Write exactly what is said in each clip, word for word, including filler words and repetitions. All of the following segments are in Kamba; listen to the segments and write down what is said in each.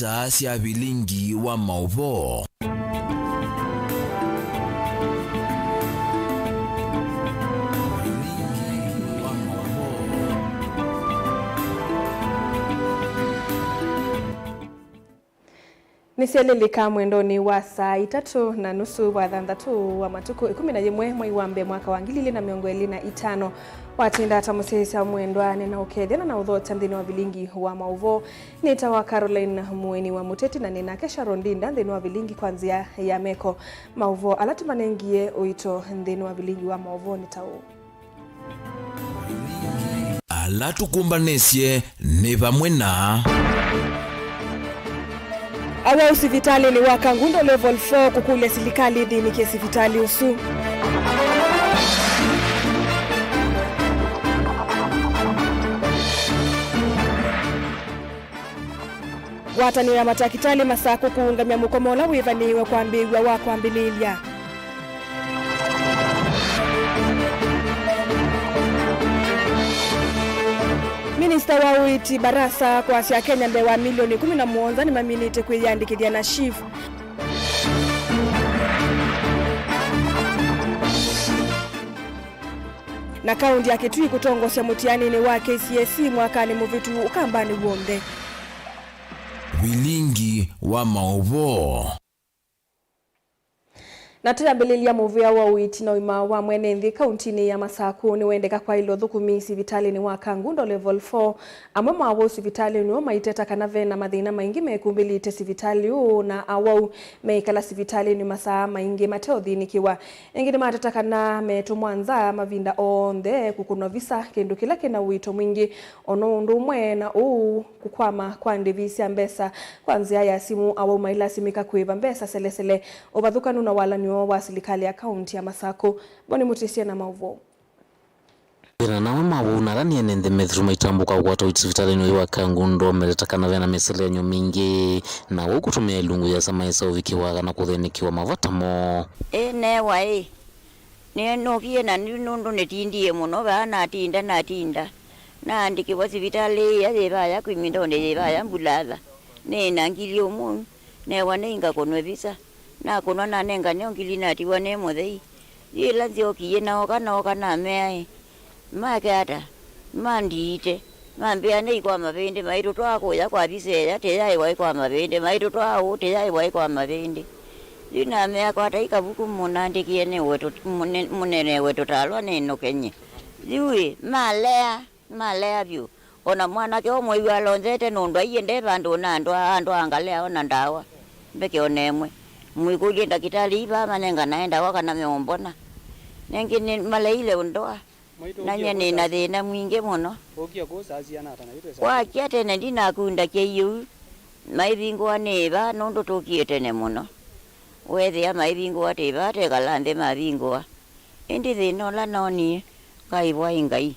Saa sya vilingi wa maũvoo. Vilingi wa maũvoo. Nĩsyalĩlĩka mwendonĩ wa saa itatũ na nusu wa thanthatũ wa matukũ, ĩkũmi na yĩmwe mwei wa mbee mwaka wa ngili ilĩ na mĩongo ĩlĩ na itano. Watinda ata mũsyaĩĩsya mwendwa, nĩnaũkethya na naũthokya nthĩnĩ wa vilingi wa maũvoo. Nĩtawa Caroline Mũeni wa Mũteti, na nĩ nake Sharon Ndinda nthĩnĩ wa vilingi kwa nzĩa ya meko. Maũvoo ala tũmanengie ũito nthĩnĩ wa vilingi wa maũvoo nĩ ta ũũ. Ala tũkũmbanĩsye nĩ vamwe na. Awau sivitalĩnĩ wa Kangundo Level four kũkũlya silikalĩ ĩthĩnĩkye sivitalĩ ũsu. Ngwatanĩo ya matakĩtalĩ Masakũ kũũngamya mũkomo ũla wĩvanĩĩwe kwambĩĩw'a wa kwambĩlĩĩlya. Minista wa ũiiti Barasa kwasya Akenya mbee wa milioni ĩkũmi na mũonza nĩmaminĩte kwĩyĩandĩkĩthya na SHIF. Na kaũnti ya Kitui kũtongosya mũtianĩnĩ wa K C S E mwakanĩ mũvĩtu Ũkambanĩ w'onthe. Vilingi wa maũvoo. Na tũyambĩlĩlya, mũvĩa wa ũiiti na ũima wa mwene nthĩ kaũntinĩ ya Masakũ nĩwendeka kwaĩlwa ũthũkũmi sivitalĩnĩ wa Kangundo Level four. Amwe ma awau sivitalĩnĩ ũũ maiteta kana ve na mathĩna maingĩ mekumbĩlĩte sivitalĩ ũũ, na awau meĩkala sivitalĩnĩ masaa maingĩ mateũthĩnĩkĩwa. Ĩngĩ nĩmateta kana metũmwa nza mavinda onthe kũkũnwa visa, kĩndũ kĩla kĩna ũito mwingĩ, o na ũndũ ũmwe na ũu kũkwama kwa ndĩvi sya mbesa. Kwa nzĩa ya simũ, awau mailasimĩka kũĩva mbesa selesele, ũvathũkanu na walany'o wa silikalĩ ya kaũnti ya Masakũ. Boni Mũtĩsye na maũvoo. Thĩna na amwe ma awau na ala nĩ ene nthĩ methĩtwe maitambũka kũkwata ũiiti sivitalĩnĩ ũyũ wa Kangundo, meteta kana ve na mĩseleanyo mingĩ, na ũu kũtũmĩa ilungu yĩasa maĩsa ũvikĩwa kana kũthĩnĩkĩwa mavata moo. Ĩ, neewa ĩ, nĩ, nũkie na nĩ nũndũ nĩtindie mũno vaa, natinda, natinda. Naandĩkĩwa sivitalĩ ĩya yĩ vaya Kwimindonĩ, yĩ vaya Mbulatha. Nĩ na ngili ũmwe, neewa nĩingakũnwe visa. Nakũnwa nanengane o ngili natiwa nĩ mũthei. Yĩla nzyokie nooka, nooka namea-ĩ, make ata? Mandiite. Mambĩa nĩikwama vĩndĩ, maitũtwaa kũya kwa visa ĩya, tĩyaĩwa ĩkwama vĩndĩ, maitũtwaa ũũ, tĩyaĩwa ĩkwama vĩndĩ. Yu namea kwata ikavuku mũnandĩkĩe nĩwe tũ-, mũne-, mũnenewe tũtalwa nĩ nũkenye. Yu-ĩ, malea, malea vyũ. O na mwanake ũmwe yu alonzete nũndũ aiĩ nde vandũ na andũ a, andũ a ngalea o na ndawa. Mbeke o na ĩmwe. Mwĩkũlye ndakĩtalĩ ii vaa manenganae ndawa kana meũmbona. Nengĩ nĩ maleile ũndoa. Na nyie nĩ na thĩna mwingĩ mũno. Ũkie kũu saa siana ata na yu twesa? Wakya tene ndinakunda kĩiũ. Maivingũa nĩ vaa nũndũ tũkie tene mũno. Weethĩa maivingũa tĩ vaa, tekala nthĩ mavingũa. Ĩndĩ thĩna ũla noonie, ngaĩvwa ĩ Ngai.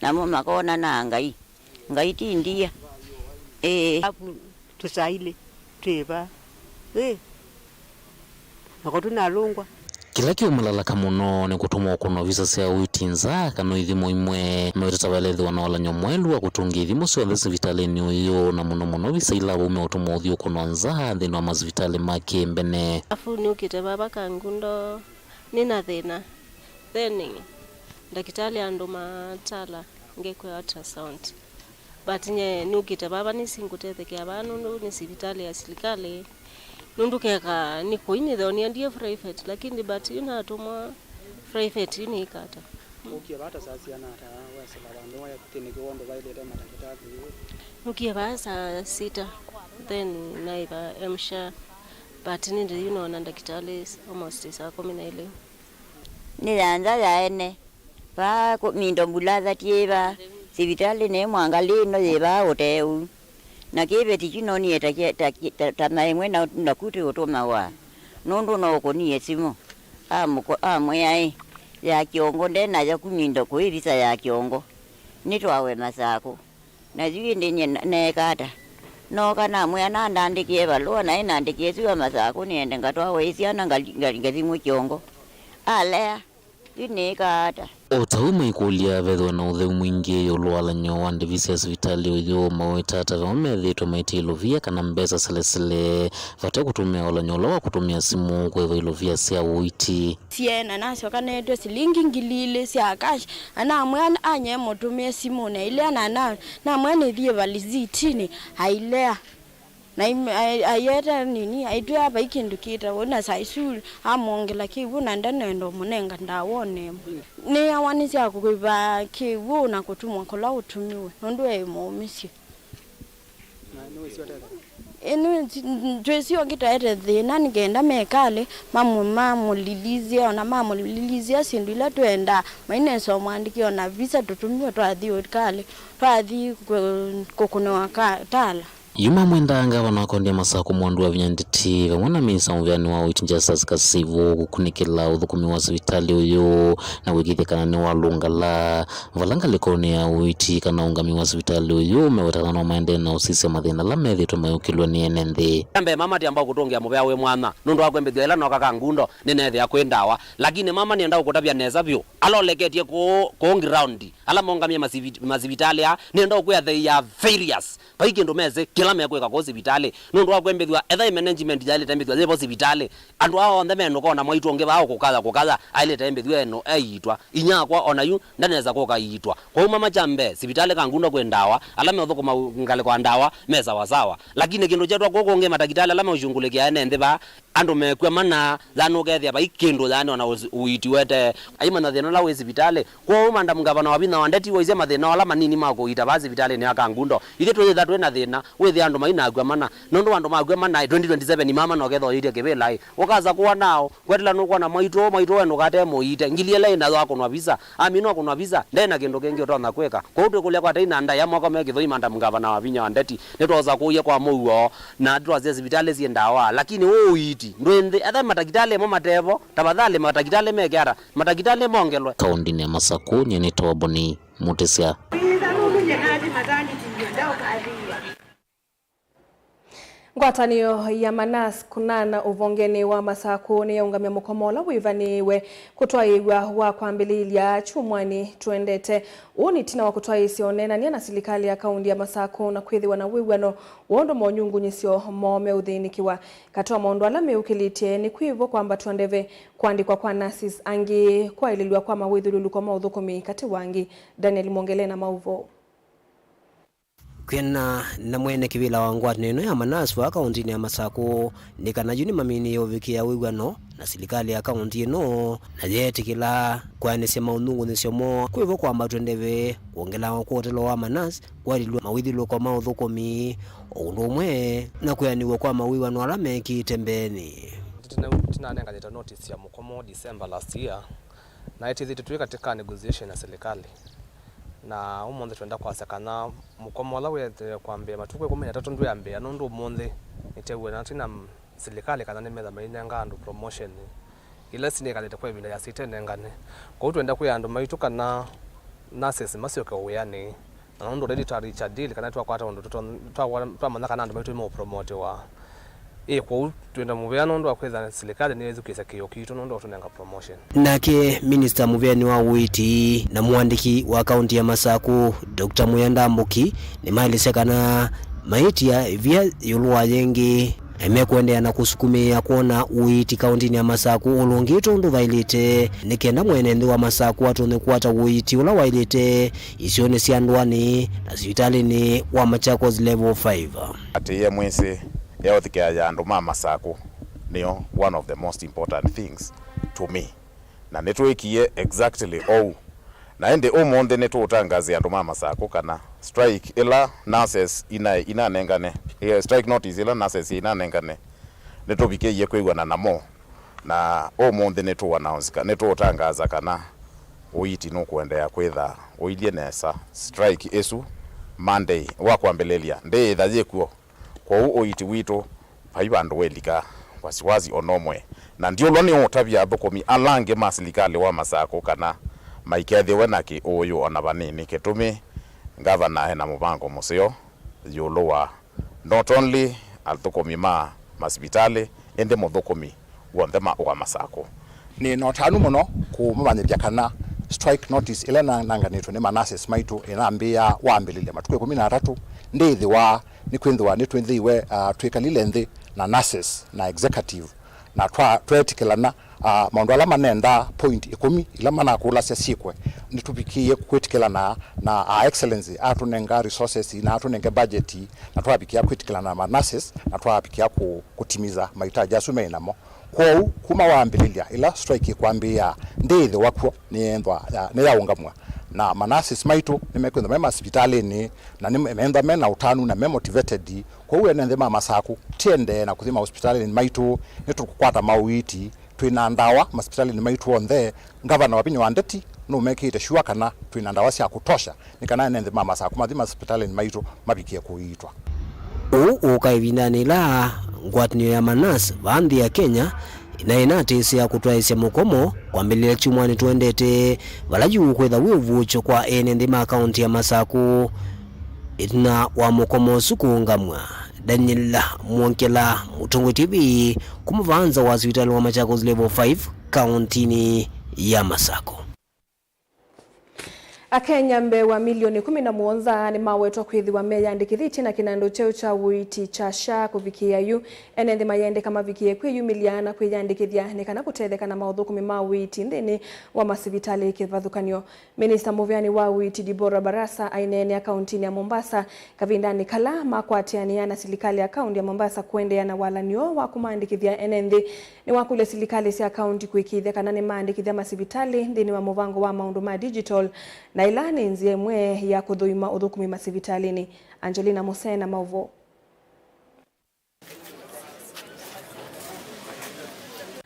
Namo makonanaa Ngai. Ngai ti ndia. Ĩĩ. Apu tũsailĩ twĩ vaa. Ĩĩ. Nako tũnalũngwa. Kĩla kĩũmalalaka mũno nĩ kũtũmwa ũkũnwa visa sya ũiiti nza kana ithimo imwe. Mewetete vaelethĩwa na walany'o mwaĩlu wa kũtũngĩa ithimo syonthe sivitalĩnĩ ũyũ, na mũno mũno visa ila vau meũtũmwa ũthi ũkũnwa nza nthĩnĩ wa masivitalĩ ma kĩmbene. Afu nĩũkĩte vava Kangundo, nĩ na thĩna. Then ndakĩtalĩ andũ matala ngekwe ultrasound. But nye nũkĩte vava nĩsingũtethekea vaa nũndũ nĩ sivitalĩ ya silikalĩ. Nũndũ keka nĩ kũi nĩthoonie ndie private, lakini but yu natũmwa private yu nĩikata. Ũkie vata saa siana ata wesĩla vandũ wayathĩnĩkĩwa ũndũ vaĩlĩte matakĩtalĩ? Nũkie vaa saa sita, then naĩva M-SHA, but nĩndĩ yu noona ndakĩtalĩ almost saa kũmi na ilĩ. Nĩ ya nza ya ene. Vaa kũ-, Mindo Mbulatha tyĩ vaa, sivitalĩ nĩ Mwangalĩ ĩno yĩ vaa ũtee ũu. Na kĩveti kyu nonie ta kye-, ta kye-, ta, ta maemwe na, naku tũũtũmawa. Nũndũ no ũkũnie simũ. Amũko-, amwĩa ĩ, ya kĩongo nde nayo ku Mindo kũĩ visa ya kĩongo. Nĩtwawe Masakũ. Na yu ĩndĩ nyie na-, neeka ata? Nooka namwĩa nandandĩkĩe valũa, naĩ nandĩkĩe syũa Masakũ nĩende ngatwawe ĩ syana ngali-, nga-, ngathimwe kĩongo. Alea. Yu nĩĩkaa ata? O ta ũu maikũlya vethĩwe na ũtheu mwingĩ ĩũlũ wa ũlany'o wa ndĩvi sya sivitalĩ ũyũ, maweta ata vamwe methĩĩtwe maitĩĩlovia kana mbesa selesele vate kũtũmĩa ũlany'o ũla wa kũtũmĩa simũ kwĩva ilovia sya ũiiti. Sie na nasyoka neetwe silingi ngili ilĩ sya cash, na namwĩa anyie mũtũmĩe simũnĩ ailea, na na- namwĩa nĩthiĩ valisitinĩ ailea. Na im- ai- aiete nini, aitwĩa vai kĩndũ kĩtawa na saa isu amwongela kĩw'ũ na ndanenda ũmũnenga ndawa o na ĩmwe. Nĩyawa nĩ sya kũĩva kĩw'ũ na kũtũmwa kũla ũtũmiwe nũndũ eĩ mũũmĩsyo. Ĩno twĩsio kĩtaete thĩna nĩ kenda mekale mamũ- mamũlilizia, ona mamũlilizia syĩndũ ila twendaa mainesa ũmwandĩkĩa ona visa tũtũmiwe twathi ũkale twathi kũ- kũkũnĩwa ka- tala. Yu mamwendaa ngavana wa kaũntĩ ya Masakũ Mwandu Wavinya Ndeti vamwe na minista mũvĩanĩ wa ũiiti Justus Kasivu kũkunĩkĩla ũthũkũmi wa sivitalĩ ũyũ na kũĩkĩĩthya kana nĩwalũngala vala ngalĩkonĩ ya ũiiti kana ũngami wa sivitalĩ ũyũ, mewetana no maendee na ũsisya mathĩna ala methĩĩtwe mayũkĩlw'a nĩ ene nthĩ. Kya mbee, mama tiamba kũtũngĩa mũvea wĩ mwanya nũndũ wa kwembethw'a ĩla nooka Kangundo nĩneethĩa kwĩ ndawa, lakini mama nĩenda kũkũtavya nesa vyũ ala ũleketye kũũ, kũũ ground, ala mongamie masivi- masivitalĩ aa, nĩenda ũkwĩa they are failures. Vai kĩndũ mesĩ kĩla mekwĩka kũu sivitalĩ. Nũndũ wa kwĩmbĩthw'a, etha ĩ management yaĩlĩte ĩmbĩthw'a yĩvo sivitalĩ, andũ aa onthe menũka ona mwaitũ ũngĩ vaa ũkũkaya kũkaya, aĩlĩte ĩmbĩthw'a eno eiitwa. Inyakwa ona yu ndanesa kũka iitwa. Kwoou mama kya mbee, sivitalĩ Kangundo kwĩ ndawa, ala meũthũkũma ngalĩko ya ndawa me sawasawa. Lakini kĩndũ kyetwa kũũ kũngĩ matakitali ala meũshungulĩkĩa ene nthĩ vaa, andũ mekw'a mana, yaani ũkethĩa vai kĩndũ, yaani ona ũs- ũiiti wete. Aimanya thĩna ũla wĩ sivitalĩ. Kwoou Madam Ngavana Wavinya Ndeti waisye mathĩna ala manini ma kũiita vaa sivitalĩnĩ ya Kangundo. Ithyĩ tũyĩtha twĩ na thĩna, wĩthĩa andũ mainakw'a mana. Nũndũ andũ makw'a mana, twenty twenty-seven mama nokethwa ũyĩtye kĩvĩla ĩ. Ũkasa kũwa nao, kwetela nũkwona mwaitũ, mwaitũ we ndũkate mũiite. Ngili ĩla ĩ nayo akũnwa visa. Amina ũkũnwa visa, nde na kĩndũ kĩngĩ ũtonya kwĩka. Kwoou twĩkũlya kwa tei na ndaĩa moko me kĩthũi Madam Ngavana Wavinya Ndeti. Nĩtwosakũie kwa mũuo, na twasya sivitalĩ syĩ ndawa, lakini ũũ ũiiti ndwĩ nthĩ. Etha matakitali mo matevo, tafadhali matakitali meke ata? Matakitali mongelwe. Kaũntĩnĩ ya Masakũ, nyie nĩ Toboni Mũtĩsya. Ngwatanĩo ya Manas Kunana ũvongenĩ wa Masakũ nĩyaũngamya mũkomo ũla wĩvanĩĩwe kũtwaĩĩw'a wa kwambĩlĩĩlya kyumwanĩ tũendete. Ũũ nĩ ĩtina wa kũtwaĩĩsya ũneenany'a na silikalĩ ya kaũntĩ ya Masakũ na kwĩthĩwa na wĩw'ano wa ũndũ monyungunyĩsyo moo meũthĩnĩkĩwa. Katĩ wa maũndũ ala meyũkĩlĩtye nĩ kwĩvo kwambatw'a ndeve, kũandĩkwa kwa nurses angĩ, kwaĩlĩlw'a kwa mawĩthyũlũlũko ma ũthũkũmi katĩ wa angĩ. Daniel Mwongele na maũvoo. Kwĩana na mwene kĩvĩla wa ngwatanĩo ĩno ya Manas vaa kaũntĩnĩ ya Masakũ, nĩ kana yu nĩmaminĩe ũvikĩa wĩw'ano na silikalĩ ya kaũntĩ ĩno, na yeetĩkĩla kwaanĩsya maũnyungunyĩsyo moo kwĩvo kwambatw'e ndeve, kwongelangwa kwa ũtalo wa Manas, kwaĩlĩlw'a mawĩthyũlũlũko ma ũthũkũmi, o ũndũ ũmwe na kwĩanĩw'a kwa mawĩw'ano ala mekĩte mbeenĩ. Tũna- tũnanenganĩte notice ya mũkomo December last year, na ĩtĩthĩtwe twĩ katĩ ka negotiation na silikalĩ. Na ũmũnthĩ twenda kwasya kana mũkomo ũla wĩetĩwe kwambĩĩa matukũ ĩkũmi na atatũ ndwĩambĩĩa, nũndũ ũmũnthĩ nĩtew'e na twĩna silikalĩ kana nĩmetha mainenga andũ promotion ila sinĩkalĩte kwa ĩvinda yĩasa itenengane. Kwoou twenda kwĩa andũ maitũ kana nurses masyoke wĩanĩ, na nũndũ already twa reach a deal kana twakwata ũndũ tũton- twa- twamanya kana andũ maitũ nĩmeũpromotiwa. Ĩ, kwoou twĩna mũvea nũndũ wa kwĩtha silikalĩ nĩyĩthukĩĩsya kĩĩo kitũ nũndũ wa kũtũnenga promotion. Nake minista mũvĩanĩ wa ũiiti na mũandĩki wa kaũntĩ ya Masakũ, Doctor Muya Ndambuki, nĩmaelesya kana maitia ĩvia ĩũlũ wa yĩngĩ, na nĩmekũendeea na kũsukumĩĩa kwona ũiiti kaũntĩnĩ ya Masakũ ũlũngĩtwe ũndũ vaĩlĩte, nĩ kenda mwene nthĩ wa Masakũ atony'e kũkwata ũiiti ũla waĩlĩte isionĩ sya ndũanĩ na sivitalĩnĩ wa Machakos Level five. Atĩĩe mwĩsĩ, yaũthikĩa ya andũ ma Masakũ nĩyo one of the most important things to me. Na nĩtwĩkie exactly ou. Na ĩndĩ ũmũnthĩ nĩtũũtangaze andũ ma Masakũ kana strike ĩla nurses ina- inanengane, eh, strike notice ĩla nurses inanengane, nĩtũvikĩie kwĩw'ana namo. Na ũmũnthĩ nĩtũannounce ka- nĩtũũtangaza kana ũiiti nũkũendeea kwĩtha ũilyĩ nesa. Strike ĩsu Monday wa kwambĩlĩlya ndĩĩtha yĩkw'o. Kwoou ũiiti witũ vai vandũ wĩlika wasiwasi o na ũmwe, na ndiũlwa nĩ ũtavya athũkũmi ala angĩ ma silikalĩ wa Masakũ kana maikethĩwe na kĩũũyũ o na vanini. Kĩtumi, ngavana e na mũvango mũseo ĩũlũ wa not only athũkũmi ma masivitalĩ, ĩndĩ mũthũkũmi w'onthe ma, wa Masakũ. Nĩ na ũtanu mũno kũmũmanyĩthya kana strike notice ĩla nanganĩtwe nĩ ma nurses maitũ ĩnambĩĩa wambĩlĩlya matukũ ĩkũmi na atatũ ndĩĩthĩwa, nĩkwĩthĩwa nĩtwĩthĩiwe, ah, twĩkalile nthĩ na nurses na executive na twa-, tweetĩkĩlana, ah, maũndũ ala manendaa point ĩkũmi ila manakũlasya syĩkwe, nĩtũvikĩie kwĩtĩkĩlana na Our Excellency atũnenga resources na atũnenge budget, na twavikĩa kwĩtĩkĩlana na ma nurses na twavikĩa kũ-, kũtimiza mahitaji asu me namo. Kwoou, kuma wambĩlĩlya ĩla strike ĩkwambĩĩa, ndĩĩthĩwa kw'o nĩyethwa ya-, nĩyaũngamw'a, na ma nurses maitũ nĩmekwĩthwa me masivitalĩnĩ, na nĩmethwa me na ũtanu na me motivated. Kwoou ene nthĩ ma Masaku, tiendee na kũthi mahospitalĩnĩ maitũ, nĩtũkũkwata maũiiti, twĩ na ndawa masivitalĩnĩ maitũ onthe. Ngavana Wavinya wa Ndeti nũmekĩĩte sure kana twĩ na ndawa sya kũtosha nĩ kana ene nthĩ ma Masaku mathi masivitalĩnĩ maitũ mavikĩe kũiitwa. Ũu ũũka ĩvindanĩ ĩla ngwatanĩo ya ma nurse vaa nthĩ ya Kenya ĩnaĩ ĩnatĩsĩa kũtwaĩsya mũkomo kwambĩlĩlya kyumwanĩ tũendete, vala yu ũkwĩtha wĩ ũvuũkyo kwa ene nthĩ ma kaũntĩ ya Masaku ĩtina wa mũkomo ũsu kũũngamw'a. Daniel Mwongela, Mũtongoi T V, kuma vaa nza wa sivitalĩ wa Machakos Level five, kaũntĩnĩ ya Masaku. Akenya mbee wa milioni kũmi na mũonza nĩmawetwa kwĩthĩwa meyandĩkĩthĩtye na kĩnandũ kyeũ kya ũiiti kya SHA kũvikĩĩa yu. Ene nthĩ mayendeka mavikĩe kwĩyumĩlya na kwĩyandĩkĩthya nĩ kana kũtetheka na maũthũkũmi ma ũiiti nthĩnĩ wa masivitalĩ kĩvathũkany'o. Minista mũvĩanĩ wa ũiiti Deborah Barasa aineenea kaũntĩnĩ ya Mombasa kavindanĩ kala makwatĩanĩa na silikalĩ ya kaũntĩ ya Mombasa kũendeea na walany'o wa kũmaandĩkĩthya ene nthĩ. Nĩwakũlya silikalĩ sya kaũntĩ kũĩkĩĩthya kana nĩmaandĩkĩthya masivitalĩ nthĩnĩ wa mũvango wa maũndũ ma digital, na ĩla nĩ nzĩa ĩmwe ya kũthũima ũthũkũmi masivitalĩnĩ. Angelina Musena, Maũvoo.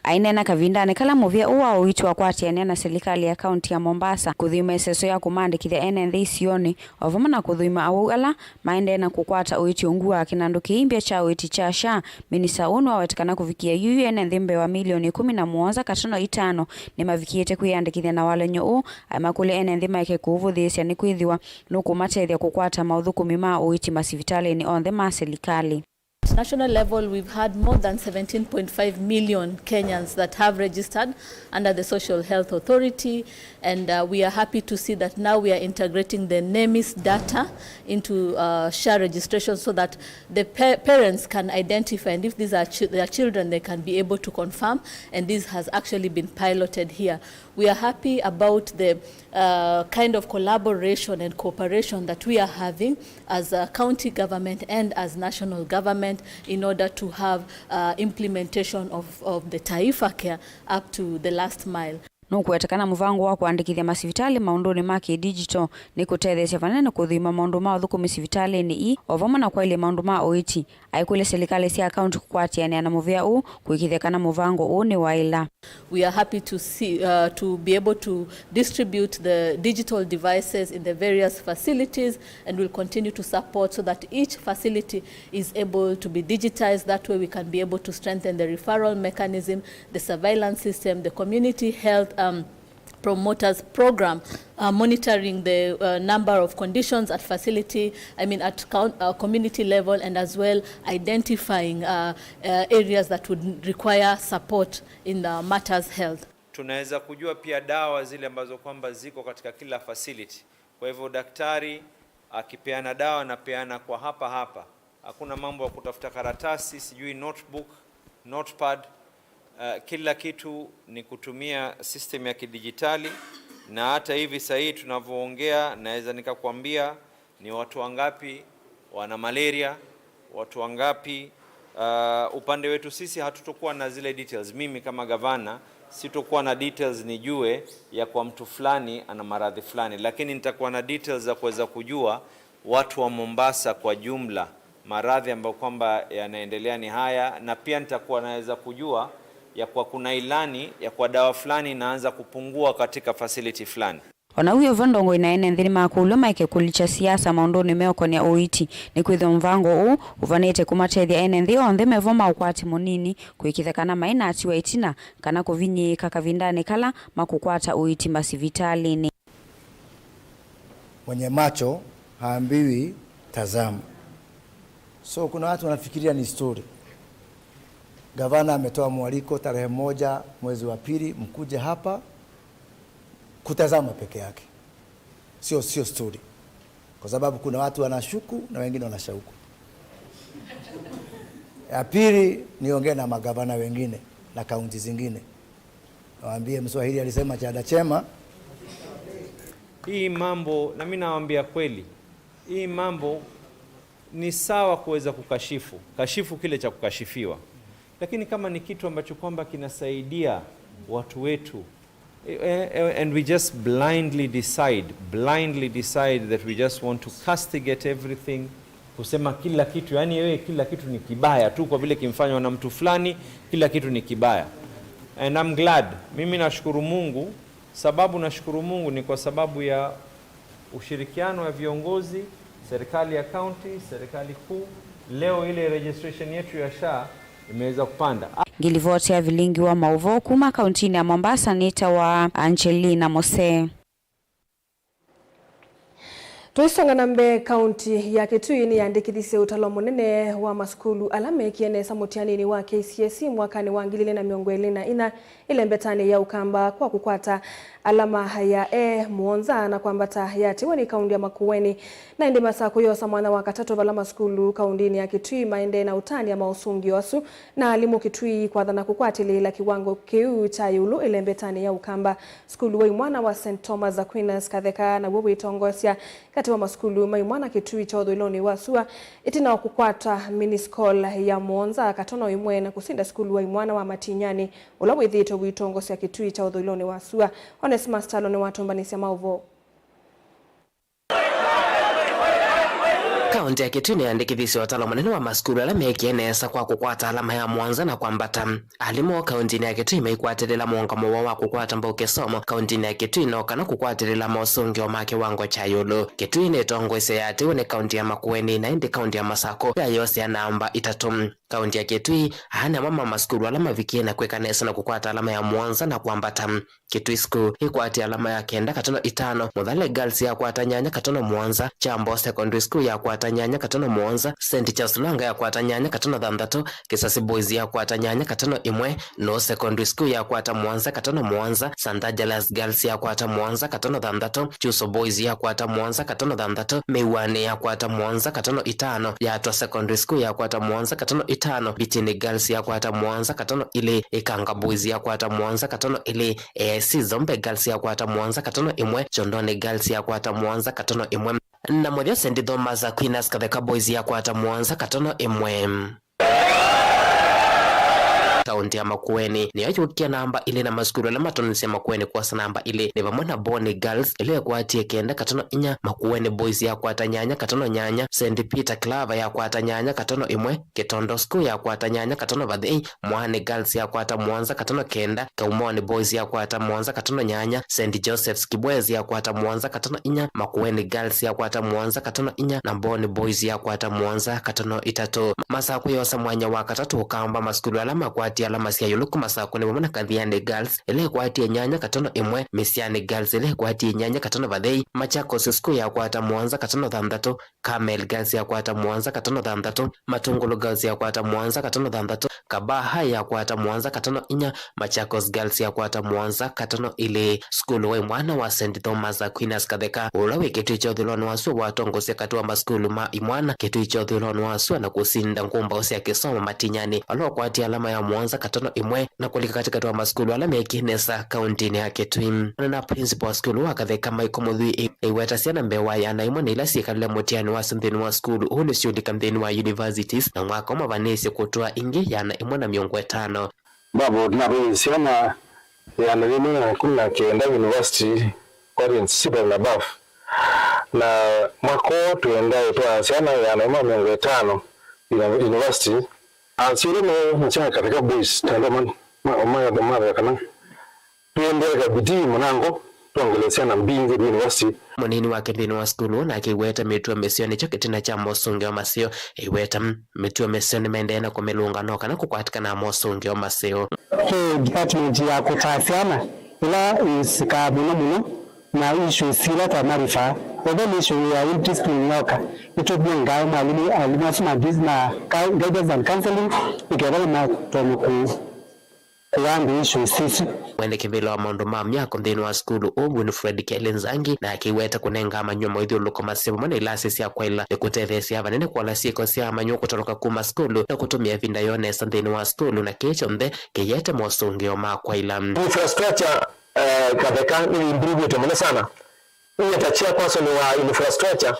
Aineena kavindanĩ kala mũvĩa ũũ wa ũiiti wakwatĩanĩa na silikalĩ ya kaũntĩ ya Mombasa kũthũima ĩseso ya kũmaandĩkĩthya ene nthĩ isionĩ, o vamwe na kũthũima awau ala maendee na kũkwata ũiiti ungu wa kĩnandũ kĩimbya kya ũiiti kya SHA, minista ũũ nĩwaweta kana kũvikĩĩa yuyu ene nthĩ mbee wa milioni ĩkũmi na mũonza katono itano nĩmavikĩĩte kwĩyandĩkĩthya na walany'o ũũ, aimakũlya ene nthĩ maeke kũũvũthĩĩsya nĩkwĩthĩwa nũkũmatethya kũkwata maũthũkũmi ma ũiiti masivitalĩnĩ onthe ma silikalĩ. At national level, we've had more than seventeen point five million Kenyans that have registered under the Social Health Authority, and, uh, we are happy to see that now we are integrating the NEMIS data into, uh, SHA registration so that the pa-, parents can identify, and if these are chi-, their children, they can be able to confirm, and this has actually been piloted here. We are happy about the, uh, kind of collaboration and cooperation that we are having as a county government and as national government in order to have, uh, implementation of, of the Taifa Care up to the last mile. Nũkũweta kana mũvango wa kũandĩkĩthya masivitalĩ maũndũnĩ ma kĩ-digital nĩ kũtetheesya vanene kũthũima maũndũ ma ũthũkũmi sivitalĩnĩ ii, o vamwe na kwaĩlya maũndũ ma ũiiti. Aikũlya silikalĩ sya kaũntĩ kũkwatĩanĩa na mũvĩa ũũ kũĩkĩĩthya kana mũvango ũũ nĩwaĩla. We are happy to see, uh, to be able to distribute the digital devices in the various facilities, and will continue to support so that each facility is able to be digitized. That way we can be able to strengthen the referral mechanism, the surveillance system, the community health, um, promoters program, uh, monitoring the, uh, number of conditions at facility, I mean at count, uh, community level, and as well identifying, uh, uh, areas that would require support in the matters health. Tunaweza kujua pia dawa zile ambazo kwamba ziko katika kila facility. Kwa hivyo daktari akipeana dawa, anapeana kwa hapa hapa. Hakuna mambo ya kutafuta karatasi, sijui notebook, notepad. Uh, kila kitu ni kutumia system ya kidijitali, na hata hivi saa hii tunavyoongea, naweza nikakwambia ni watu wangapi wana malaria, watu wangapi. Uh, upande wetu sisi hatutokuwa na zile details. Mimi kama gavana sitokuwa na details nijue ya kwa mtu fulani ana maradhi fulani, lakini nitakuwa na details za kuweza kujua watu wa Mombasa kwa jumla, maradhi ambayo kwamba yanaendelea ni haya, na pia nitakuwa naweza kujua ya kwa kuna ilani ya kwa dawa fulani inaanza kupungua katika facility fulani. O na wĩ o vo, ndongoi na ene nthĩ nĩmakũlw'a maeke kũlikya siasa maũndũnĩ meũkonĩa ũiiti, nĩkwĩthĩwa mũvango ũũ ũvanĩte kũmatethya ene nthĩ onthe me vo ma ũkwati mũnini kũĩkĩĩthya kana mainaatiwa ĩtina kana kũvinyĩĩka kavindanĩ kala makũkwata ũiiti masivitalĩnĩ. Mwenye macho haambiwi tazama. So kuna watu wanafikiria ni story. Gavana ametoa mwaliko tarehe moja mwezi wa pili, mkuje hapa kutazama peke yake, sio, sio story, kwa sababu kuna watu wanashuku na wengine wanashauku. Ya pili, niongee na magavana wengine na kaunti zingine, waambie Mswahili alisema chanda chema. Hii mambo, na mimi nawaambia kweli, hii mambo ni sawa kuweza kukashifu, kashifu kile cha kukashifiwa, lakini kama ni kitu ambacho kwamba kinasaidia watu wetu, eh, eh, and we just blindly decide, blindly decide that we just want to castigate everything, kusema kila kitu, yani wewe, kila kitu ni kibaya tu kwa vile kimfanywa na mtu fulani, kila kitu ni kibaya. And I'm glad, mimi nashukuru Mungu, sababu nashukuru Mungu ni kwa sababu ya ushirikiano wa viongozi, serikali ya county, serikali kuu. Leo ile registration yetu ya SHA imeweza kupanda. Ngilivoti ya vilingi wa maũvoo kuma kauntinĩ ya Mombasa nĩ ta wa Angelina Mose. Tũisonga na mbee, kaunti ya Kitui nĩyandĩkĩthisye ũtalo mũnene wa masukulu ala mekie nesa mũtianĩnĩ wa K C S E mwakanĩ wa ngili ilĩ na mĩongo ĩlĩ na inya ĩlembetanĩ ya Ũkamba kwa kũkwata alama ya A mũonza na kwambata yatiwe nĩ kaunti ya Makueni. Na ĩndĩ Masakũ yosa mwanya wa katatũ vala masukulu kauntinĩ ya Kitui maendee na ũtania maũsũngĩo asu, na alimũ Kitui kwathana kũkwatĩlĩĩla kĩwango kĩu kya ĩũlũ ĩlembetanĩ ya Ũkamba. Sukulu wa imwana wa Saint Thomas Aquinas Katheka naw'o wĩtongoesya katĩ wa masukulu ma imwana Kitui kya ũthũĩlonĩ wa sua, ĩtina wa kũkwata miniscall ya mũonza katono ĩmwe na kũsinda sukulu wa imwana wa Matinyani, ũla wĩthĩĩtwe ũitongosya Kitui kya ũthũĩlonĩ wa sua. Onesmus Talo nĩwatũmbanĩsya maũvoo. Kaunti ya Kitui nĩyandĩkĩthisye ũtalo mũnene wa masukulu ala mekie nesa kwa kũkwata alama ya mũonza na kwambata. Alimũ kauntinĩ ya Kitui maikwatĩlĩla mũũngamo woo wa kũkwata mbau kĩsomo kauntinĩ ya Kitui no kana kũkwatĩlĩla mosũngĩo ma kĩwango kya ĩũlũ. Kitui nĩtongoesye yatiwe nĩ kaunti ya Makueni, na ĩndĩ kaunti ya Masakũ yayosea namba itatũ. Kaunti ya Kitui, aa nĩ amwe ma masukulu ala mavikie na kwĩka nesa na kũkwata alama ya mũonza na kwambata. Kitui School ĩkwatie alama ya kenda katono itano, Mũthale Girls yakwata nyanya katono mũonza, Kyambo Secondary School yakwata nyanya katono mũonza, Saint Charles Lwanga yakwata nyanya katono thanthatũ, Kisasi Boys yakwata nyanya katono ĩmwe, Noo Secondary School yakwata mũonza katono mũonza, Saint Angelas Girls yakwata mũonza katono thanthatũ, Chuso Boys yakwata mũonza katono thanthatũ, Mĩwani yakwata mũonza katono itano, Yatwa Secondary School yakwata mũonza katono itano, Bichini Girls yakwata mũonza katono ilĩ, Ikanga Boys yakwata mũonza katono ilĩ, A I C Zombe Girls yakwata mũonza katono ĩmwe, Chondoni Girls yakwata mũonza katono ĩmwe, na mũthya Saint Thomas Aquinas Katheka Boys yakwata mũonza katono ĩmwe. Kaunti ya Makueni nĩyo yũkie namba ilĩ, na masukulu ala matonisye Makueni kwosa namba ilĩ nĩ vamwe na Boni Girls ĩla ĩkwatie kenda katono inya, Makueni Boys yakwata nyanya katono nyanya, Saint Peter Claver yakwata nyanya katono ĩmwe, Kĩtondo School yakwata nyanya katono vathei, Mwani Girls yakwata mũonza katono kenda, Kaumoni Boys yakwata mũonza katono nyanya, Saint Joseph's Kibwezi yakwata mũonza katono inya, Makueni Girls yakwata mũonza katono inya, na Mboni Boys yakwata mũonza katono itatũ. Masakũ yosa mwanya wa katatũ Ũkamba, masukulu ala makwatie alama sya ĩũlũ ku Masakũ nĩ vamwe na Kathiani Girls ĩla ĩkwatie nyanya katono ĩmwe, Misiani Girls ĩla ĩkwatie nyanya katono vathei, Machakos School yakwata mũonza katono thanthatũ, Carmel Girls yakwata mũonza katono thanthatũ, Matungulu Girls yakwata mũonza katono thanthatũ, Kabaa High yakwata mũonza katono inya, Machakos Girls yakwata mũonza katono ilĩ. Sukulu wa imwana wa Saint Thomas Aquinas Katheka, ũla wĩ Kĩtui kya ũthũĩlonĩ wa sua, watongosya katĩ wa masukulu ma imwana Kĩtui kya ũthũĩlonĩ wa sua na kũsinda ngũmbaũ sya kĩsomo Matinyani, ala ũkwatie alama ya mũonza katono ĩmwe, na kũlika katĩkatĩ wa masukulu ala mekie nesa kauntinĩ ya Kitui. Ona na principal wa sukulu wa Katheka, Michael Mũthui, ĩ-, ĩiweta syana mbee wa ĩana ĩmwe na ila syĩkalile mũtiani wasyo nthĩnĩ wa sukulu ũũ nĩsyũlika nthĩnĩ wa universities, na mwaka ũmwe vanĩĩsye kũtwaa ingĩ ĩana ĩmwe na mĩongo ĩtano. Mavoti navaiwe syana ĩana yĩmwe na ĩkũmi na kenda university, graduates six thousand above, na mwaka ũũ twĩenda ĩtwaa syana ĩana ĩmwe na mĩongo ĩtano uni-, university. Asyai ala me na syana Katheka Boys, ta andũ ma, ma, ma, mathea kana twĩendee eka bidii mũnango twongele syana mbingĩ university. Mũnini wake nthĩnĩ wa sukulu ũũ nake aiweta mĩtuo mĩseo nĩkyo kĩtina kya mosũngĩo maseo. Aiweta mĩtuo mĩseo nĩmaendee na kũmĩlũnga no kana kũkwatĩkana na mosũngĩo maseo. Kwĩ department ya kũtaa syana ila isikaa mũno mũno Na issues ila twa marifaa, ethĩwa nĩ issue ya indiscipline yoka, nĩtũnengaa mwalimũ, alimũ asu ma dis-, ma ka-, guidance and counseling, nĩ kenda matonye kũ-, kũandũ issues isu. Mwene kĩvĩla wa maũndũ ma myako nthĩnĩ wa sukulu ũũ, Winfred Kelly Nzangi, nake aiweta kũnenga amanyĩw'a maũthyũlũlũko maseo vamwe na ilasi sya kwaĩla nĩkũtetheesya vanene kũola syĩko sya amanyĩw'a kũtoloka kuma sukulu na kũtũmĩa ĩvinda yoo nesa nthĩnĩ wa sukulu, na kĩĩ kyonthe kĩyĩete mosũngĩo ma kwaĩla. Infrastructure, eh, Katheka nĩ improvĩte mũno sana. Niĩ ta chairperson wa infrastructure,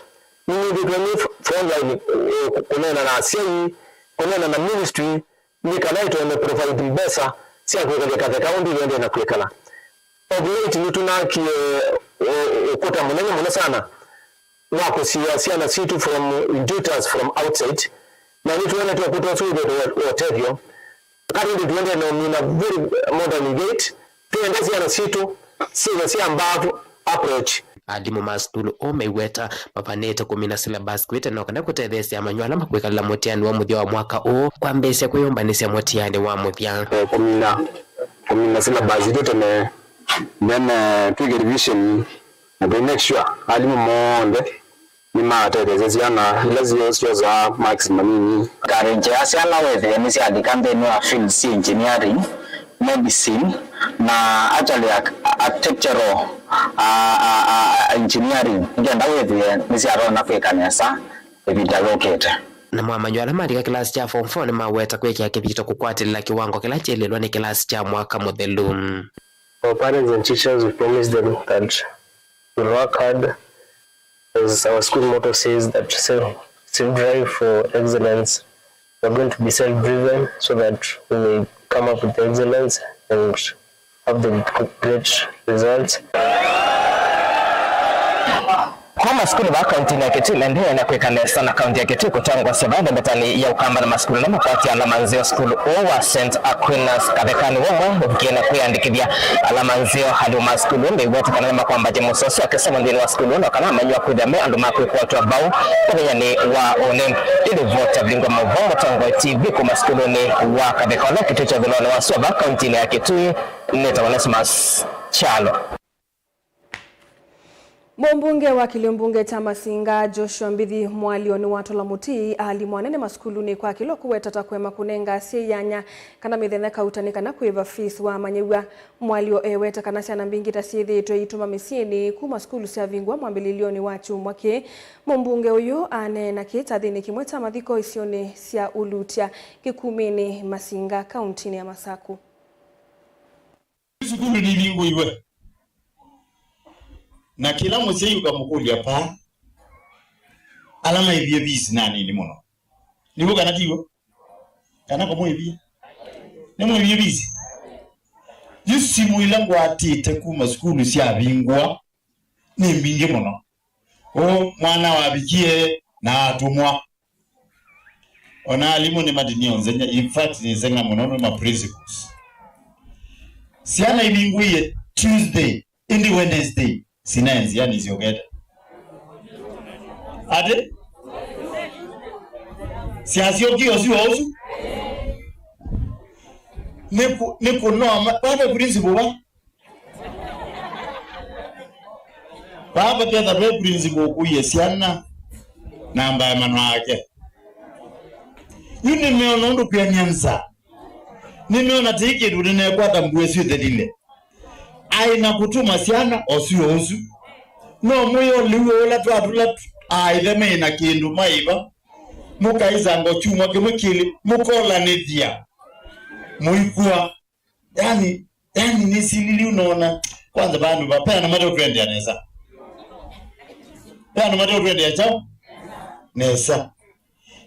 nĩnĩthĩtwe nĩ frontline, eh, kũneena na asyai, kũneena na ministry, nĩ kana ĩtonye provide mbesa sya kwĩkalya Katheka ũndũ ĩendee na kwĩkala. Of late nĩtũnakie, eh, ũkũta mũnene mũno sana wa kũsiĩa syana sitũ from intruders from outside, na nĩtwonete ũkũta ũsu wĩthĩtwe wa ũtethyo. Currently tũendee na ũmina very modern gate, twĩenda syana sitũ syĩthwe sya mbaavu approach. Alimũ ma sukulu ũũ maiweta mavanĩte kũmina syllabus kwĩtene o kana kũtetheesya amanyĩw'a ala makwĩkalĩla mũtiani wa mũthya wa mwaka ũũ kwambĩĩsya kwĩyũmbanĩsya mũtiani wa mũthya. Eh, kũmina, kũmina syllabus itũ tene, then, eh, twĩke revision, na tũ make sure alimũ monthe nĩmatetheesya syana ila syo-, syosaa marks manini. Encourage syana wĩthĩe nĩsyalika nthĩnĩ wa fields sya engineering, medicine, na actually arch-, architectural, a, a, a, engineering, nĩkenda wĩthĩe nĩsyatonya kwĩka nesa ĩvinda yũkĩte. Namo amanyĩw'a ala malika kĩlasi kya form four nĩmaweta kwĩkĩa kĩthito kũkwatĩlĩla kĩwango kĩla kyaĩlĩlwe nĩ kĩlasi kya mwaka mũthelu. Our parents and teachers, we promise them that we'll work hard, as our school motto says that self, strive for excellence. We're going to be self-driven so that we may come up with excellence and have the great results. Kwa masukulu vaa kauntinĩ ya Kitui maendee na kwĩka nesa, na kaunti ya Kitui kũtongoesya vaa ndemetani ya Ũkamba na masukulu ala makwatĩe alama nzeo, sukulu ũũ wa Saint Aquinas Katheka nĩ ũmwe ũvikie na kwĩandĩkĩthya alama nzeo. Alimũ ma sukulu ũũ maiweta kana nĩmakwambatya mũsoso wa kĩsomo nthĩnĩ wa sukulu ũũ, na kana amanyĩw'a kwĩthĩa me andũ ma kwĩkwatw'a mbau mũthenyanĩ wa ũnĩ. Ĩlivoti ya Vilingi wa Mauvoo, Mũtongoi T V kuma sukulunĩ wa Katheka ũla kĩtuo kya ũthũĩlonĩ wa sua vaa kauntinĩ ya Kitui, nĩtawa Onesmus Kyalo. Mũmbunge wa kĩlĩo mbunge kya Masinga, Joshua Mbithi Mwalio, nĩwatũla mũtĩ alimũ anene masukulunĩ kwa kĩla ũkũweta ta kũema kũnenga asyai yanya kana mĩthenya kauta nĩ kana kũĩva fees wa amanyĩw'a. Mwalio eweta kana syana mbingĩ ta syĩthĩĩtwe iitũma mĩsyĩnĩ kuma sukulu syavingũa mwambĩlĩlyonĩ wa kyumwa kĩĩ. Mũmbunge ũyũ aneena kĩĩ kyathĩnĩ kĩmwe kya mathiko isionĩ sya Ulutya, Kĩkumĩnĩ, Masinga, kauntinĩ ya Masaku. Sukulu nivingũiwe. Na kĩla mũsyai ũkamũkũlya, "Paa, ala maĩvie visi nĩ anini mũno. Nĩw'o kana tiw'o? Kana kũmwĩvie? Nĩmwĩvie visi?" Yu simũ ila ngwatĩte kuma sukulu syavingũa nĩ mbingĩ mũno. Ũũ mwana wavikie na atũmwa. Ona alimũ nĩmatinie ũnzenya, in fact, nĩseng'a mũno nĩ ma principals. Syana ivingũie Tuesday, ĩndĩ Wednesday sinaĩ nzĩa nĩsyokete. Atĩ? Syasyokie ũsu o ũsu? Nĩ kũ-, nĩ kũnoa ma-, vave principal va? Vaa vaketha ve principal ũkũie syana na mbaemano ake. Yu nĩmeona ũndũ kwĩanĩa nza. Nĩmeona tei kĩndũ nĩnekwata mbua ĩsu ĩthelile. Aĩ na kũtũma syana o syũa ũsu. No mwĩo lĩu ũla twatũla aaĩthe meĩ na kĩndũ maĩva. Mũkaisanga kyumwa kĩmwe kĩlĩ, mũkolanĩthya. Mũikw'a. Yani, yani nĩsilili ũnona, kwanza vandũ va, ve andũ mate ũtwendea nesa. Ve andũ mate ũtwendea kyaũ? Nesa.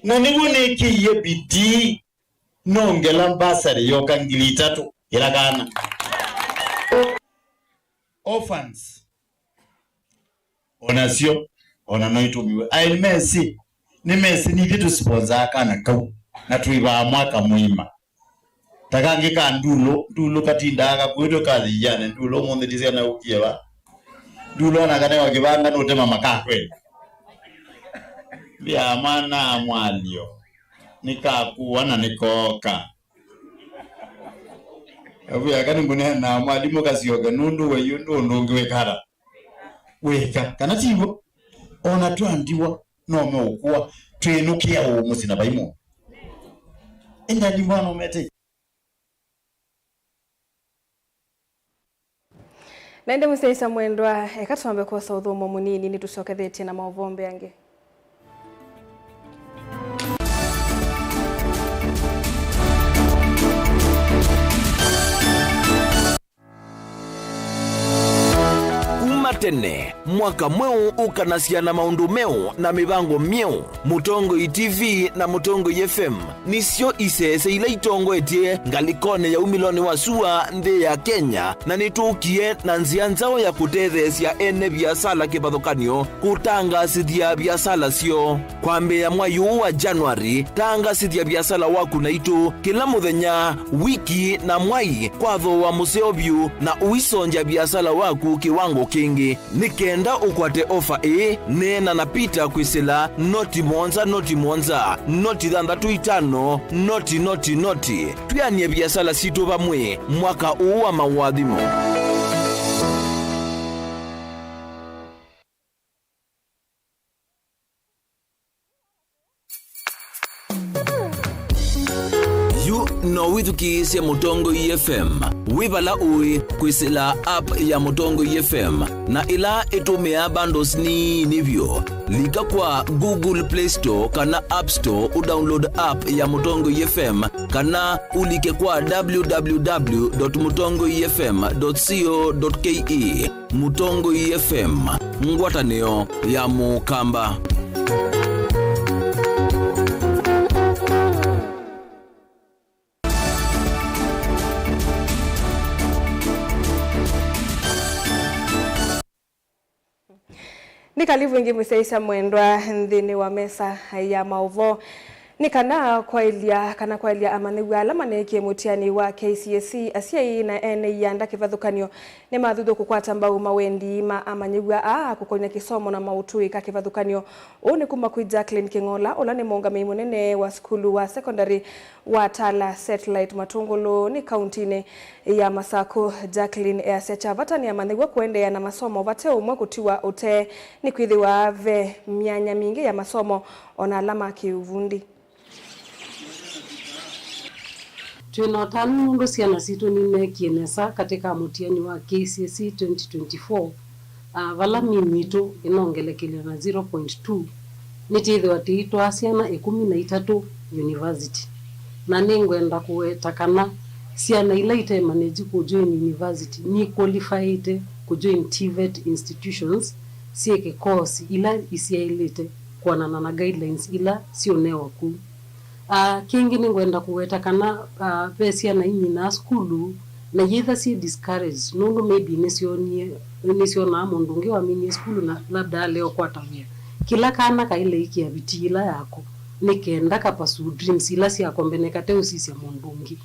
Na nĩw'o nĩkĩie bidii, nongela mbasarĩ yoka ngili itatũ kĩla kana. Orphans. Onasyo, ona no itũmiwe. Aĩ nĩmesĩ, nĩmesĩ nithyĩ tũsponsaa kana kau, na tũĩvaa mwaka mũima. Ta kangĩ ka ndulũ, ndulũ katindaa kakuĩtwe kathi ianĩ, ndulũ ũmũnthĩ ndisya naukie va. Ndulũ ona kanewa kĩvanga nũtema makakwenda. Mbĩa mwana Mwalio, nĩkakũa na nĩkooka. Avuya kani ngũneena mwalimũ kasyoke nũndũ we yu ndũ ũndũ ũngĩ wĩkata. weka, kana ti w'o? O na twandiwa no meũkũa, twĩnũkĩa ũũ mũsyĩ na vai mũndũ. Ĩndĩ andũ mwana ũmete. Na ĩndĩ mũsyaĩĩsya mwendwa, eka twambe kwosa ũthũmũo mũnini, nĩtũsyokethetye na maũvoo mbee angĩ. Kuma tene, mwaka mweũ ũkanasya na maũndũ meũ na mĩvango myeũ. Mũtongoi T V na Mũtongoi F M nĩsyo isese ila itongoetye ngalĩkonĩ ya umĩlonĩ wa sua nthĩ ya Kenya, na nĩtũkie na nzĩa nzaũ ya kũtetheesya ene viasala kĩvathũkany'o kũtangaasĩthya viasala syoo. Kwambĩĩa mwai ũũ wa January, tangaasĩthya viasala waku naitũ kĩla mũthenya, wiki, na mwai kwa thooa mũseo vyũ, na ũisongya viasala waku kĩwango kĩngĩ. Nĩ kenda ũkwate ofa ĩĩ, neena na Peter kwĩsĩla noti mũonza, noti mũonza, noti thanthatũ itano, noti, noti, noti. Twĩanĩe viasala sitũ vamwe mwaka ũũ wa maũathimo. Yu no wĩthukĩĩsye Mũtongoi F M wĩ vala ũĩ kwĩsĩla app ya Mũtongoi F M, na ĩla ĩtũmĩaa bundles nini vyũ. Lika kwa Google Play Store kana App Store ũdownload app ya Mũtongoi F M, kana ũlike kwa w w w dot mũtongoi f m dot co dot k e. Mũtongoi F M, ngwatanĩo ya Mũkamba. Nĩ karibu ĩngĩ mũsyaĩĩsya mwendwa nthĩnĩ wa mesa ya maũvoo. Nĩ kana kwaĩlya, kana kwaĩlya amanyĩw'a ala maneekie mũtiani wa K C S E, asyai na ene ianda kĩvathũkany'o nĩmathuthw'a kũkwata mbau mawendi ma amanyĩw'a aa kũkony'a kĩsomo na maũtũĩka kĩvathũkany'o. Ũũ nĩ kuma kwĩ Jacqueline Kĩng'ola, ũla nĩ mũũngamĩi mũnene wa sukulu wa sekondari wa Tala Satellite Matũngũlũ nĩ kauntinĩ ya Masakũ. Jacqueline easya kya vata nĩ amanyĩw'a kũendeea na masomo vate ũmwe kũtiwa ũtee, nĩkwĩthĩwa ve myanya mingĩ ya masomo o na ala ma kĩũvundi. Twĩ na ũtanu nũndũ syana sitũ nimeekie nesa katĩ ka mũtiani wa K C S E twenty twenty-four, a, vala mean yitũ ĩnongelekelya na zero point two, nĩtwĩthĩwa tũitwaa syana ĩkũmi na itatũ university. Na nĩngwenda kũweta kana syana ila ite manage kũjoin university niqualifyĩte kũjoin TVET institutions syĩke course ila isyaĩlĩte kũanana na guidelines ila syũnewa kũu. Ah, kĩngĩ nĩngwenda kũweta kana, ah, ve syana iminaa sukulu, na yĩtha syĩ discouraged, nũndũ maybe nĩsyonie, nĩsyonaa mũndũ ũngĩ waminie sukulu na labda alea ũkwata wĩa. Kĩla kana kaĩle ĩkĩa vitii ĩla yako, nĩ kenda ka pursue dreams ila syako mbene kate ũsisya mũndũ ũngĩ.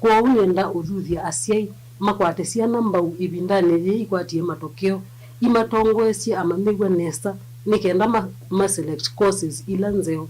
Kwoou nĩenda ũthuthya asyai makwate syana mbau ĩvindanĩ yĩĩ ikwatie matokeo, imatongoesye amanyĩw'a nesa nĩ kenda ma, ma select courses ila nzeo.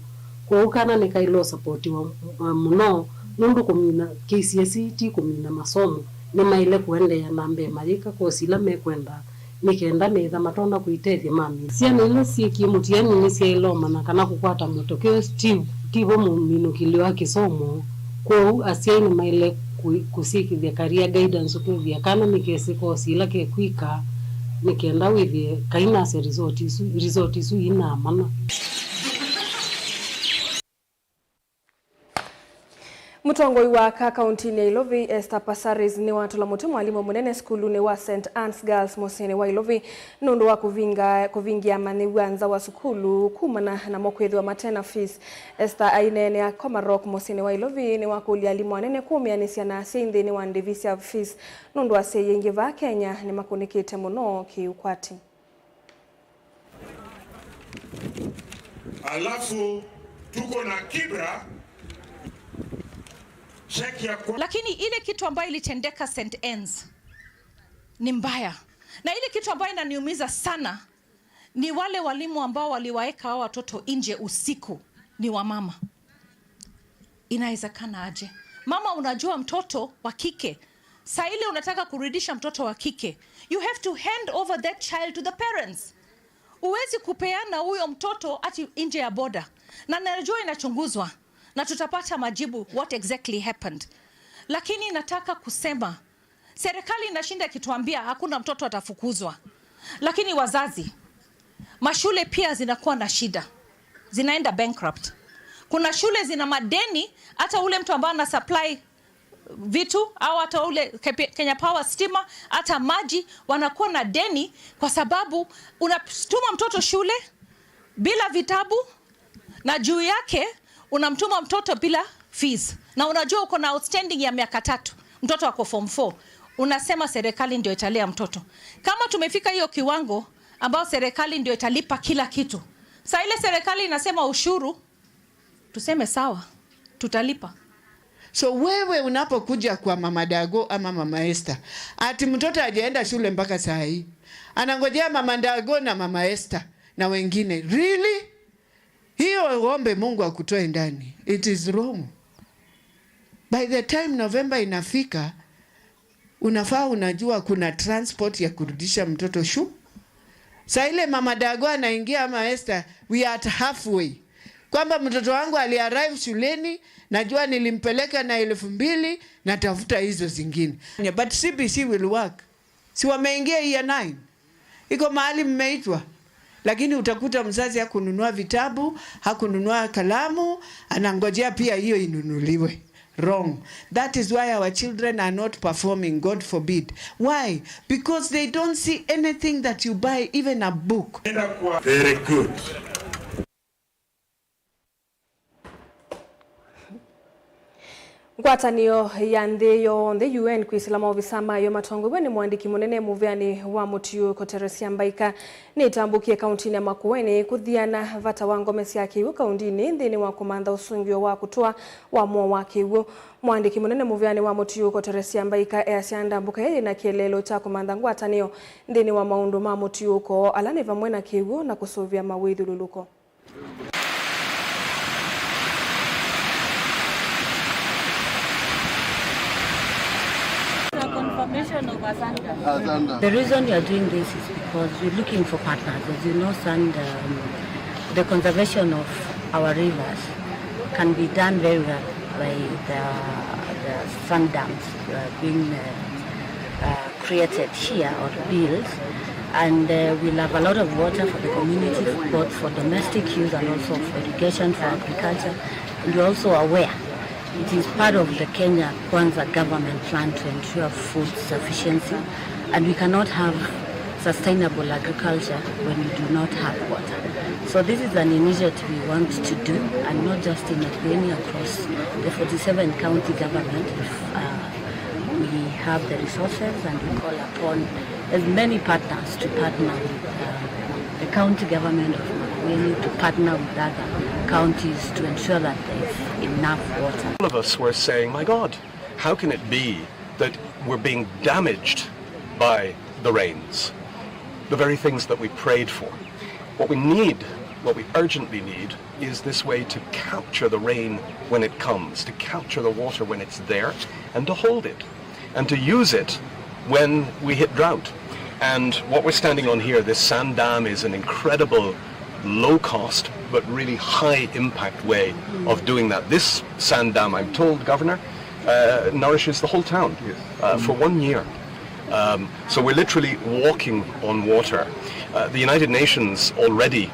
Kwoou kana nĩkaĩle ũsapotiwa, uh, mũno, nũndũ kũmina K C S E ti kũmina masomo, nĩmaĩle kũendeea na mbee mayĩka kosi ila mekwendaa nĩ kenda meĩtha matonya kwĩtethya mamina. Syana ila syĩkie mũtiani nĩsyaĩle ũmanya kana kũkwata matokeo ti, tivo mũminũkĩlyo wa kĩsomo. Kwoou asyai nĩmaĩle kũ, kũsyĩkĩthya career guidance ũkethĩa kana nĩkesĩ kosi ĩla kekwĩka nĩ kenda wĩthĩe kainasya result isu, result isu inamanya. Mũtongoi wa aka kauntinĩ ya Ilovi, Esther Passaris, nĩwatũla mũtĩ mwalimũ mũnene sukulunĩ wa Saint Anne's Girls mũsyĩnĩ wa Ilovi nũndũ wa kũvinga, kũvingĩa amanyĩw'a nza wa sukulu kumana namo kwĩthĩwa mate na fees. Esther aineenea Komarok mũsyĩnĩ wa Ilovi nĩwakũlya alimũ anene kũmĩanĩsya na asyai nthĩnĩ wa ndĩvi sya fees nũndũ asyai aingĩ vaa Kenya nĩmakũnĩkĩte mũno kĩũkwati. Alafu tuko na Kibra, check ya kwa... Lakini ile kitu ambayo ilitendeka Saint Anne's ni mbaya, na ile kitu ambayo inaniumiza sana ni wale walimu ambao waliwaeka hao watoto nje usiku ni wamama. Inawezekana aje? Mama, unajua mtoto wa kike, saa ile unataka kurudisha mtoto wa kike, you have to hand over that child to the parents. Huwezi kupeana huyo mtoto ati nje ya border, na najua inachunguzwa na tutapata majibu what exactly happened, lakini nataka kusema serikali inashinda ikituambia hakuna mtoto atafukuzwa, lakini wazazi, mashule pia zinakuwa na shida, zinaenda bankrupt. Kuna shule zina madeni, hata ule mtu ambaye ana supply vitu au hata ule Kepi-, Kenya Power stima, hata maji, wanakuwa na deni kwa sababu unatuma mtoto shule bila vitabu, na juu yake unamtuma mtoto bila fees, na unajua uko na outstanding ya miaka tatu, mtoto ako form four, unasema serikali ndio italea mtoto. Kama tumefika hiyo kiwango ambao serikali ndio italipa kila kitu, saa ile serikali inasema ushuru, tuseme sawa, tutalipa. So wewe unapokuja kwa Mama Dago ama Mama Esther, ati mtoto hajaenda shule mpaka saa hii, anangojea Mama Dago na Mama Esther na wengine. Really? Hiyo uombe Mungu akutoe ndani. It is wrong. By the time November inafika, unafaa unajua kuna transport ya kurudisha mtoto shu. Saa ile Mama Dago anaingia ama Esther, we are at halfway. Kwamba mtoto wangu aliarrive shuleni, najua nilimpeleka na elfu mbili, natafuta hizo zingine. But C B C will work. Si wameingia year nine? Iko mahali mmeitwa, lakini utakuta mzazi hakununua vitabu, hakununua kalamu, anangojea pia hiyo inunuliwe. Wrong. That is why our children are not performing, God forbid. Why? Because they don't see anything that you buy, even a book. Very good. Ngwatanĩo ya nthĩ yonthe, U N, kwĩsĩla maovisa mayo matongoew'e nĩ mũandĩki mũnene mũvĩanĩ wa mũtiũũko Teresia Mbaika nĩtambũkie kauntinĩ ya Makueni kũthiana vata wa ngome sya kĩw'ũ kauntinĩ nthĩnĩ wa kũmantha ũsũngĩo wa kũtũa wa mũo wa kĩw'ũ. Mũandĩki mũnene mũvĩanĩ wa mũtiũũko Teresia Mbaika easya ndambũka ĩĩ yĩna kĩeleelo kya kũmantha ngwatanĩo nthĩnĩ wa maũndũ ma mũtiũũko ala nĩ vamwe na kĩw'ũ na kũsũvĩa mawĩthyũlũlũko. The confirmation of Asanda. Asanda. The reason we are doing this is because we're looking for partners. As you know, sand, um, the conservation of our rivers can be done very well by the, the sand dams, uh, being, uh, uh, created here or built, and, uh, we'll have a lot of water for the community, both for domestic use and also for irrigation, for agriculture. And you're also aware it is part of the Kenya Kwanza government plan to ensure food sufficiency, and we cannot have sustainable agriculture when we do not have water. So this is an initiative we want to do, and not just in Makueni, across the forty-seven county government. If, uh, we have the resources, and we call upon as many partners to partner with, uh, the county government of Makueni, to partner with other counties to ensure that there is enough water. All of us were saying, "My God, how can it be that we're being damaged by the rains? The very things that we prayed for." What we need, what we urgently need, is this way to capture the rain when it comes, to capture the water when it's there, and to hold it, and to use it when we hit drought. And what we're standing on here, this sand dam, is an incredible, low cost, but really high impact way of doing that. This sand dam, I'm told, Governor, uh, nourishes the whole town, uh, for one year. Um, so we're literally walking on water. Uh, the United Nations already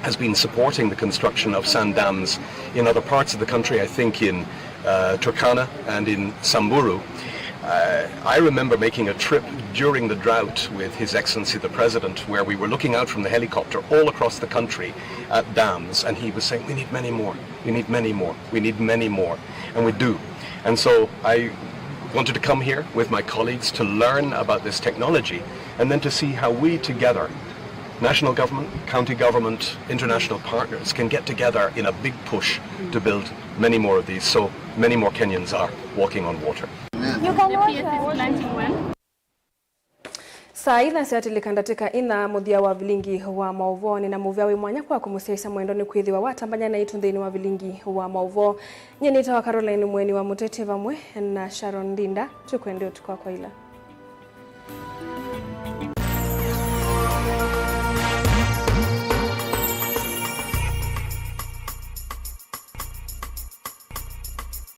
has been supporting the construction of sand dams in other parts of the country, I think in, uh, Turkana and in Samburu. Uh, I remember making a trip during the drought with His Excellency the President, where we were looking out from the helicopter all across the country at dams, and he was saying, "We need many more, we need many more, we need many more," and we do. And so I wanted to come here with my colleagues to learn about this technology and then to see how we together, national government, county government, international partners, can get together in a big push to build many more of these, so many more Kenyans are walking on water. You can watch us. Saa ina syatĩlĩka ndatĩka ina mũthya wa vilingi wa maũvoo. Nĩ na mũvea wĩ mwanya kwa kũmũsyaĩsya mwendo nĩ kwĩthĩwa watambany'a naitũ nthĩnĩ wa vilingi wa maũvoo. Nyie nĩtawa Caroline Mweni wa Mũtete vamwe na Sharon Ndinda. Tũkwende ũtukũ wa kwaila.